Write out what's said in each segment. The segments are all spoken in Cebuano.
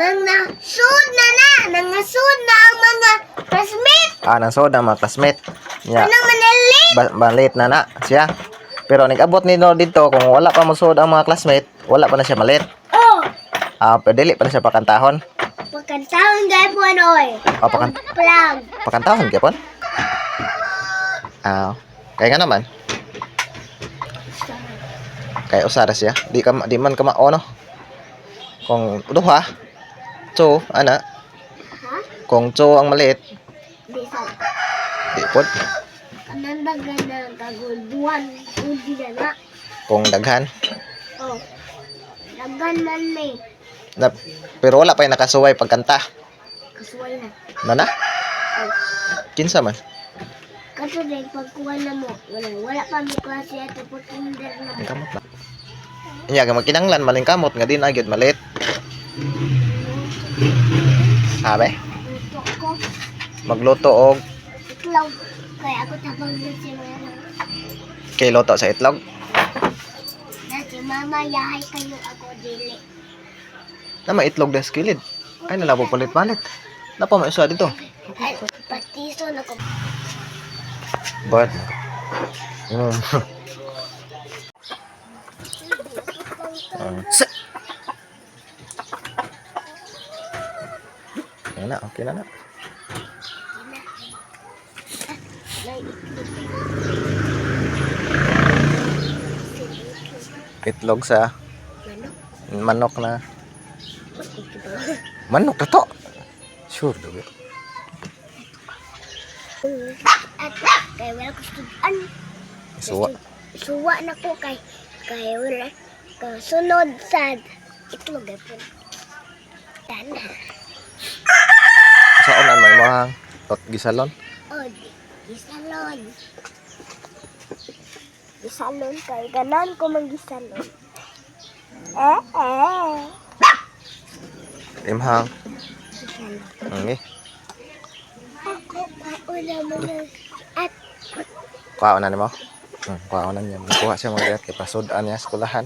Nang nasud na na, nang nasud na ang mga classmate. Ah, nang sud ang mga classmate. Nya, Anong manalit? ba late na na siya. Pero nag-abot ni no dito kung wala pa mosud ang mga classmate, wala pa na siya malit. Oh, Ah, pero dili pa na siya pakantahon. pagkantahon gay po oy. Ah, Plug. pakantahon gyapon. Ah, kaya nga naman. Kaya usara siya. Di man ka mao no. Kung duha, two, ana, Ha? kung two ang maliit, Di sa di pod. kanang daghan na kagulduan udi na na. Kung daghan. Oh. Daghan man may Na, pero wala pa yung nakasuway pagkanta. kasuway na. Nana? Oh. Kinsa man? Kato din pagkuha na mo, wala wala pa mi klase ato pag kinder na. Ang kamot na. Nya ga magkinanglan maling kamot nga di na gyud malit. Sabi, Luto ko magluto og itlog kaya ako tabang na si mama. kay luto sa itlog. Na si mama yahay kayo ako dili. Na may itlog des kilid. Ay nalabo palit-palit. Napa may usa dito. Ay, patiso na ko. But Ayan na, okay na na. Itlog sa Manok. manok na. Manok na to. Sure, daw. At kay wala ko sudan. Suwa. Suwa na ko kay kay wala kasunod sa itlog ay po. Tana. Sa unan man mo hang tot gisalon. O, gisalon. Gisalon kay ganan ko manggisalon. Eh eh. Imhang. Gisalon. Okay. Ako pauna mo na at Kuha na nimo. Kuha na niya. Kuha siya mga kay pasud-an niya eskwelahan.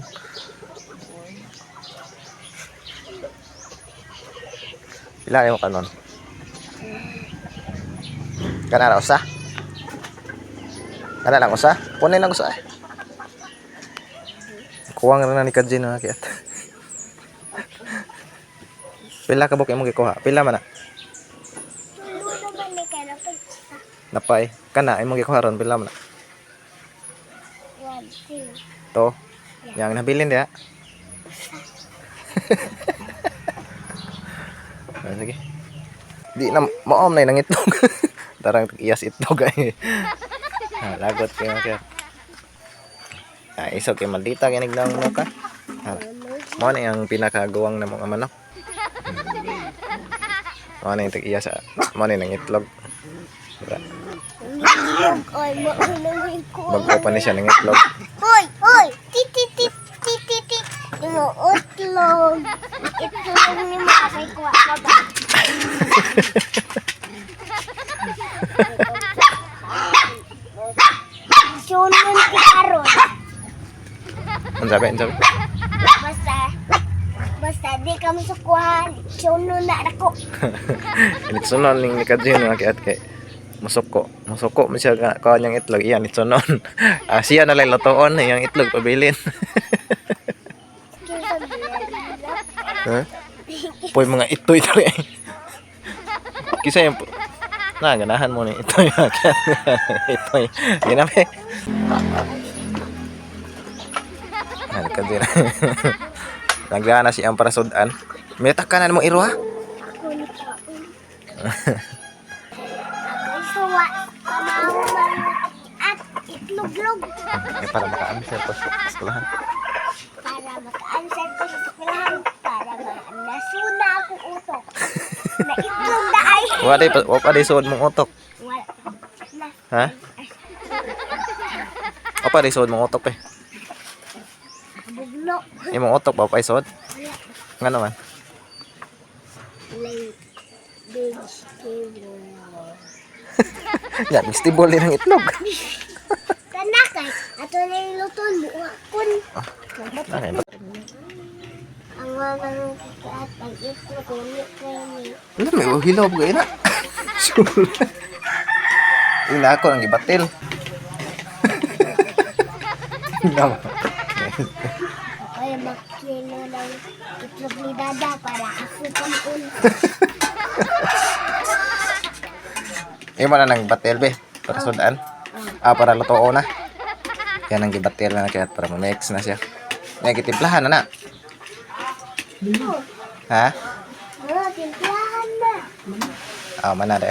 Pila mo kanon? Kana ra usa? Kana lang usa? Kunin lang usa eh. Kuwang ra na ni Kajin mga kiat. Pila ka buk imong gikuha? Pila man na? tulo naman ni kay napay isa. Napay. Kana imong gikuha ron pila man na? One, two. To. Yang nabilin dia. Ah, sige. Di na maom na yung itlog. Tarang iyas itlog ay. Ah, lagot kayo kaya. Ah, iso kay maldita kinig na ang ka. Ah, mo na yung pinakagawang na mga manok. Mo na yung tag-iya sa mo na yung itlog. Diba? Itlog oy mo na may kuha. Bago pa ni siya ng itlog. Hoy, hoy, tit tit tit tit tit tit. Imo itlog. Itlog ni mo kay kuha ka ba? Sunon ki karon. Ang sabi, ang sabi. Basta basta di ka masukuhan. Sunon na ako. Initsunon ning ni Kajin mga kiat kay musuko. Musuko man siya ka kuha niyang itlog iyan itsunon. Ah, siya na lang lutoon iyang itlog pabilin. Kinsa biya? Ha? Poy mga itoy dali. Kisa yung na ganahan mo ni itoy mga kiat. Itoy. Ginabi. Ah, Kajin. Nagdana siya ang para sudan. May takanan mo iro ha. Ako ni kaon. Ako suwa pamaw man at itloglog Eh, para makaambi siya pa sa eskwelahan. Para maka-answer ko sa eskwelahan para nasuna akong utok. Na itlog na ay. Wa pa day suod mong utok. Wala na. Ha? Wa pa day suod mong utok eh. Bugno. Imong utok ba pa suod? Wala. Nga naman. Late vegetable. Yan, vegetable din ang itlog. Tanakay, ato na yung luton mo. Kun. Okay, Ang Mga nang kikaat ang itlog uli kay ni. Wala may hilaw pa na. Sure. Ina ako ang gibatil. Nama. Ako ay magkilo ng itlog ni Dada para ako kaon. Imo na nang batil be para sudan. Ah, para lutuo na. Yan ang gibatil na kaya para ma-mix na siya. Nga gitimplahan na na. Ha? Oh, timplahan na. Ah, mana de.